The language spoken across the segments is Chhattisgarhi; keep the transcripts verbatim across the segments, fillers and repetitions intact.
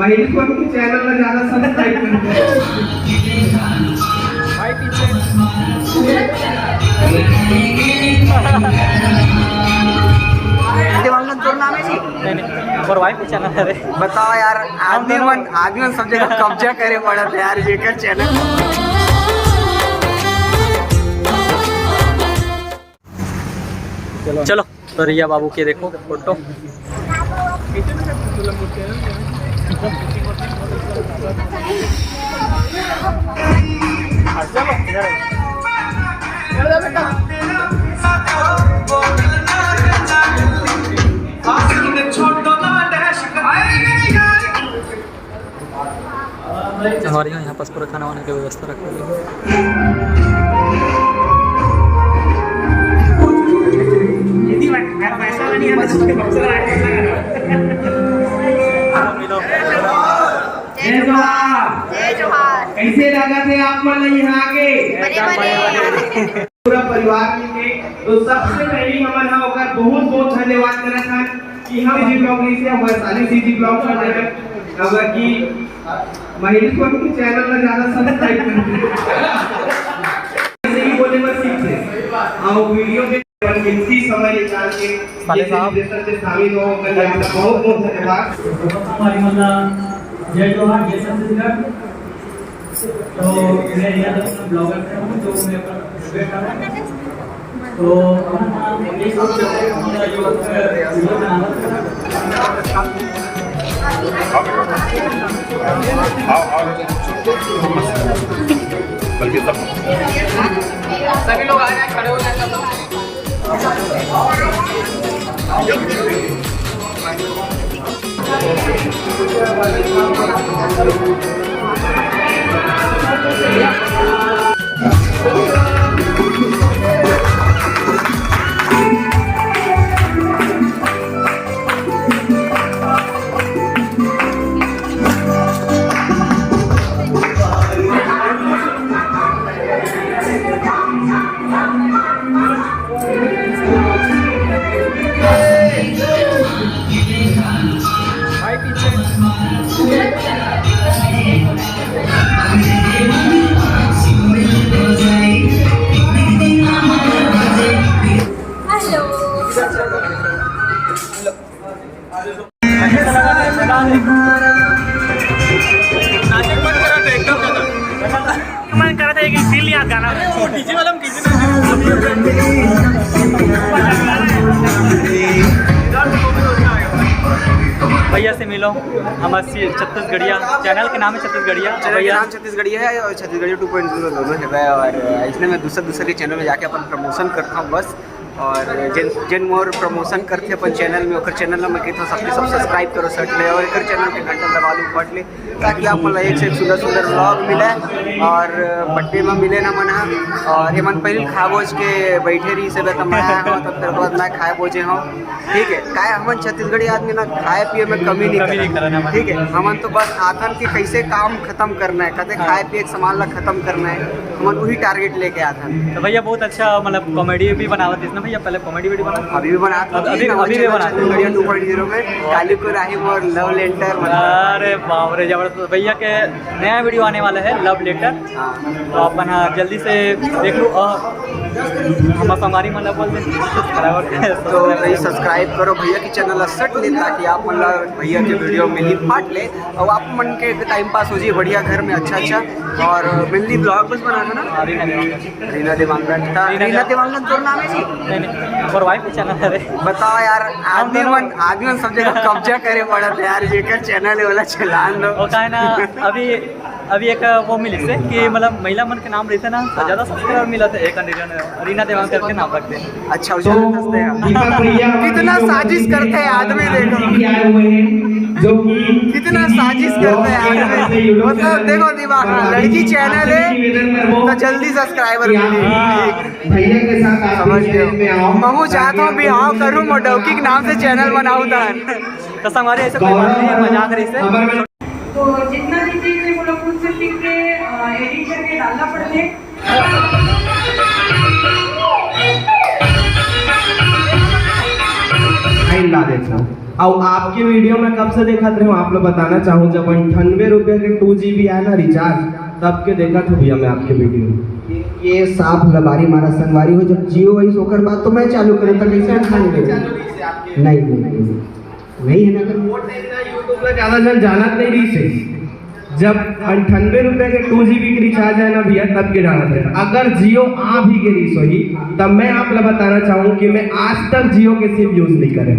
मेरे को अपने चैनल में ज्यादा सब्सक्राइब करते हैं। भाई पीछे। देवांगन, तोर नाम है जी? नहीं, नहीं, पर भाई पीछे ना रे। बताओ यार, आदमी मन, आदमी मन सब जगह कब्जा करे पड़त है यार, जेकर चैनल। चलो, तो रिया बाबू के देखो फोटो। हमारे यहाँ, यहाँ पास पूरा खाना वाना की व्यवस्था रखा हुआ है। जय जोहार। जय जोहार। कैसे लगा थे आप मन यहाँ आके? बने बने। पूरा परिवार मिलके, तो सबसे पहले हमन ह ओकर बहुत बहुत धन्यवाद करत हन कि हम जी ब्लॉग नहीं से हम वैशाली सीजी ब्लॉग कर रहे हैं, अगर कि महेश को अपने चैनल में ज्यादा सब्सक्राइब करते हैं। ऐसे ही बोले बस सीखते हैं। हाँ, वो वीडियो के अपन कीमती समय निकाल के साले ये साहब। सेलिब्रेशन में शामिल हो, ओकर लिए आपका बहुत बहुत धन्यवाद। हमारी मतलब जय जोहार, जय छत्तीसगढ़। तो मैं यहाँ पर ब्लॉगर से हूँ, तो मैं अपना ग्रेजुएट हूँ। तो हम ये सब चलते हैं, हमारा जो वीडियो बनाना था। आओ, आओ। बल्कि सब सभी लोग आ जाए, खड़े हो जाए सब लोग। मन करत है कि फील नहीं आता गाना। अरे वो डीजे वाला हम कैसे भैया से मिलो, हमारे सी-, छत्तीसगढ़िया चैनल के नाम है छत्तीसगढ़िया। चैनल के भैया नाम छत्तीसगढ़िया है और छत्तीसगढ़िया टू पॉइंट ज़ीरो दोनों है भाई। और इसने मैं दूसरा दूसरा के चैनल में जाके अपन प्रमोशन करता हूँ बस। और जेन, जेन मोर प्रमोशन करथे अपन चैनल में, ओकर चैनल ला मैं कहथों सबके सब सब्सक्राइब करो, सट ले, और एकर चैनल के घंटा दबा लो, फट ले, ताकि आप मन ला एक से एक सुंदर सुंदर व्लॉग मिले। और बर्थडे में मिले ना मन ह, और ये मन पहले खा बोझ के बैठे रही से, मैं आया हूँ, तब तेरे बाद मैं खाए बोझे हूँ। ठीक है, काय हमन छत्तीसगढ़ी आदमी ना खाए पिए में कमी नहीं कमी नहीं करना। करना, ठीक है, हमन तो बस आथन कि कैसे काम खत्म करना है, कते हाँ। खाए पिए के सामान ला खत्म करना है, हमन वही टारगेट लेके आथन। तो भैया बहुत अच्छा, मतलब कॉमेडी भी बनावत इसने भैया, पहले कॉमेडी वीडियो बनावत अभी भी बनात अभी, अभी, अभी भी बनात। छत्तीसगढ़िया टू पॉइंट ज़ीरो में काली को राही मोर लव लेटर। अरे बाप रे, जबरदस्त। भैया के नया वीडियो आने वाला है लव लेटर। हाँ। तो अपन, हाँ, जल्दी से देख लो, अ, हम संगवारी मन ला बोल दे, सब्सक्राइबर के। तो भाई सब्सक्राइब करो भैया की चैनल ला सट ले, ताकि आप मन ला भैया के वीडियो मिली फाट ले, और आप मन के टाइम पास हो जाए बढ़िया घर में अच्छा अच्छा। और मिलनी ब्लॉग बस बना दो ना। हाँ, रीना देवांगन। रीना देवांगन। रीना रीना देवांगन। देवांगन तोर नाम है जी? नहीं, नहीं, पर भाई पहचाना है रे। बताओ यार, आदमी मन, आदमी मन सब जगह कब्जा करे पड़त है यार, जेकर चैनल है वाला चलान दो। वो का है ना, अभी अभी एक वो मिलिस हे कि मतलब महिला मन के नाम रहिथे ना, तो हाँ। ज्यादा सब्सक्राइबर मिलथे, एक रीना देवांगन करके नाम रखथे। अच्छा, उसे तो रखते हैं। दीपा प्रिया कितना साजिश करते हैं आदमी, देखो। भी आए हुए हैं, जो कि कितना साजिश करते हैं आदमी। मतलब, देखो दीपा, हाँ, लड़की चैनल है, निवेदन करबो तो जल्दी सब्सक्राइबर कि आप मिले। भैया के साथ आप समझ गए। महू चाहता हूँ बिहाव करूँ, मोर डौकी के नाम से चैनल बनाऊँ। तो संगवारी ऐसे कोई बात नहीं, मजाक रहिस हे। तो जितना भी चीज है वो लोग खुद से सीख के, अ, एडिट करके डालना पड़ते हैं। फाइन ला देते हो। अउ आपके वीडियो में कब से देखत रहे हो, आप लोग बताना चाहूँ, जब अंठानवे रुपये के टू जीबी आया ना रिचार्ज, तब के देखत हो भैया मैं आपके वीडियो। ये साफ लबारी मारा संगवारी हो, जब जियो वही ओकर बाद तो मैं चालू करूँ, तो कैसे अंठानवे? नहीं, नहीं, नहीं, नहीं है ना। वो टाइम ना YouTube ला ज्यादा जन जानत नहीं रही से, जब अंठानवे रुपये के टू जीबी के रिचार्ज है ना भैया, तब के जानत रहे। अगर जियो आ भी के रही सोही, तब मैं आप ला बताना चाहूँ कि मैं आज तक जियो के सिम यूज नहीं करे,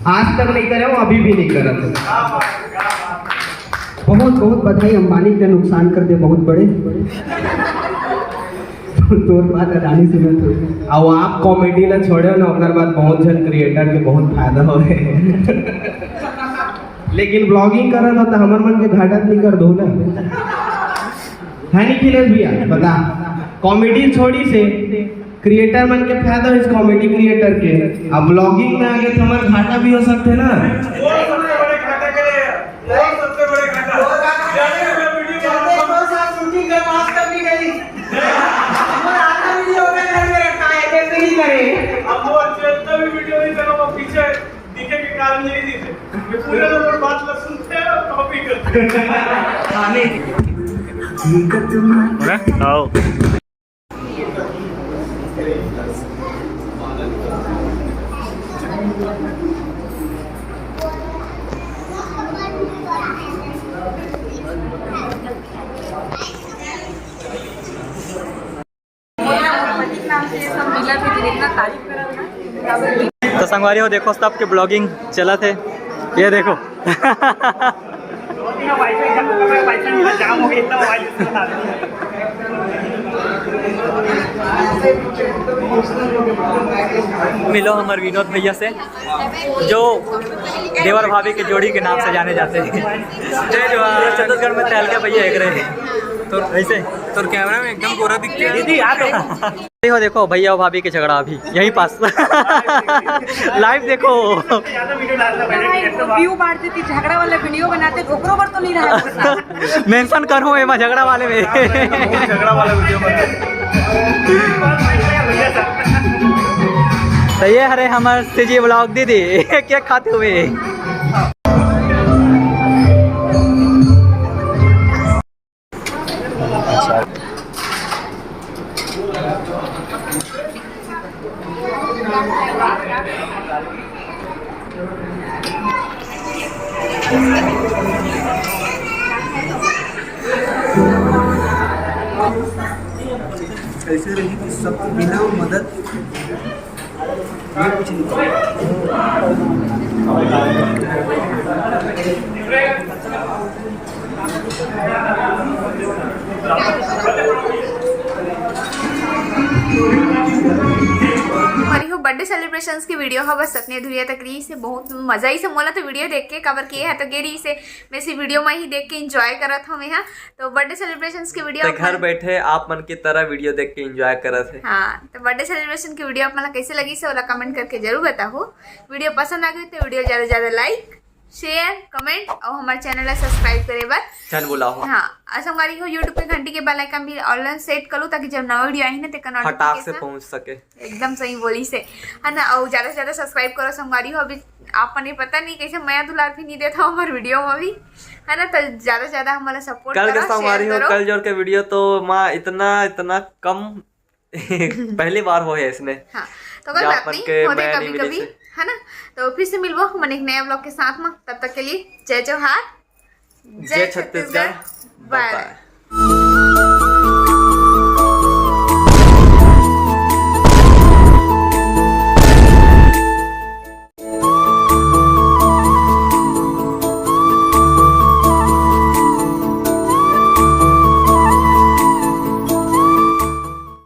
आज तक नहीं करे हूँ, अभी भी नहीं करत हूँ। बहुत बहुत बधाई, अंबानी के नुकसान कर दे बहुत बड़े। तोर बात अडानी सुनत हो। अब आप कॉमेडी ना छोड़े ना, ओकर बाद बहुत जन क्रिएटर के बहुत फायदा हो है। लेकिन ब्लॉगिंग करत हो तो हमर मन के घाटा नहीं कर दो ना। है नहीं अखिलेश भैया, बता, कॉमेडी छोड़ी से क्रिएटर मन के फायदा हो, इस कॉमेडी क्रिएटर के। अब ब्लॉगिंग में आगे तो हमारा घाटा भी हो सकते ना। वो सबसे बड़े घाटा के लिए, वो सबसे बड़े घाटा। जाने का वीडियो बनाऊंगा। दो साल शूटिंग कर, आज तक नहीं गई। हमारा आधा वीडियो होता है, घर में रखा है, कैसे नहीं करे? अब वो जितना भी वीडियो नहीं करो, वो पीछे दिखे के कारण नहीं दिखे। ये पूरे लोग बात ला सुनते हैं और कॉपी करते हैं। हाँ, नहीं। आओ। तो संगवारी हो, देखो, सबके ब्लॉगिंग चलत हे। ये देखो। मिलो हमर विनोद भैया से, जो देवर भाभी के जोड़ी के नाम से जाने जाते हैं। जय जोहार। छत्तीसगढ़ में तहलका भैया एक रहे। तो ऐसे तोर कैमरा में एकदम गोरा दिखते हैं। दीदी, आ तो। देखो, देखो, भैया और भाभी के झगड़ा अभी यहीं पास। लाइव देखो। व्यू बांट देती, झगड़ा वाला वीडियो बनाते, ओकरो पर तो नहीं रहा। मेंशन करो एमा झगड़ा वाले में। झगड़ा वाला वीडियो बना। तो ये हरे हमर सीजी ब्लॉग दीदी केक खाते हुए। कैसे रही कि सब बिना मदद हमारी हो बर्थडे सेलिब्रेशंस की वीडियो ह बस अतने धुरिया तक रही से। बहुत मजा ही से मोला तो वीडियो देख के, काबर के ह तो गे रही से, मैं इसी वीडियो में ही देख के एंजॉय करत हूँ मैं। हाँ, तो बर्थडे सेलिब्रेशंस की वीडियो तो घर बैठे आप मन की तरह वीडियो देख के एंजॉय करत है। हाँ, तो बर्थडे सेलिब्रेशन की वीडियो आप मन ला कैसे लगी से ओला कमेंट करके जरूर बताओ। वीडियो पसंद आ गई तो वीडियो ज्यादा से ज्यादा लाइक, शेयर, कमेंट और हमारे चैनल ला सब्सक्राइब करे बर झन भुलाओ। हाँ, और संगवारी हो YouTube पे घंटी के बेल आइकन भी ऑल सेट कर लो, ताकि जब नवा वीडियो आही ना, तेकर फटाक से नोटिफिकेशन पहुंच सके। एकदम सही बोली से, है ना। और ज्यादा से ज्यादा सब्सक्राइब करो संगवारी हो। अभी आप मन पता नहीं कैसे मया दुलार भी नहीं देता हमारे वीडियो में भी, है ना। तो ज्यादा से ज्यादा हमारा सपोर्ट कल के करो, संगवारी शेयर हो, करो। कल जोर के वीडियो तो माँ इतना, इतना कम पहली बार हो है इसने। हाँ, तो कोई जो बात आप मन नहीं, के होते मैं कभी नहीं मिले कभी, से। है ना। तो फिर से मिलबो हमन एक नया ब्लॉग के साथ में, तब तक के लिए जय जोहार, जय जय Chhattisgarh, Chhattisgarh, bye bye। Bye।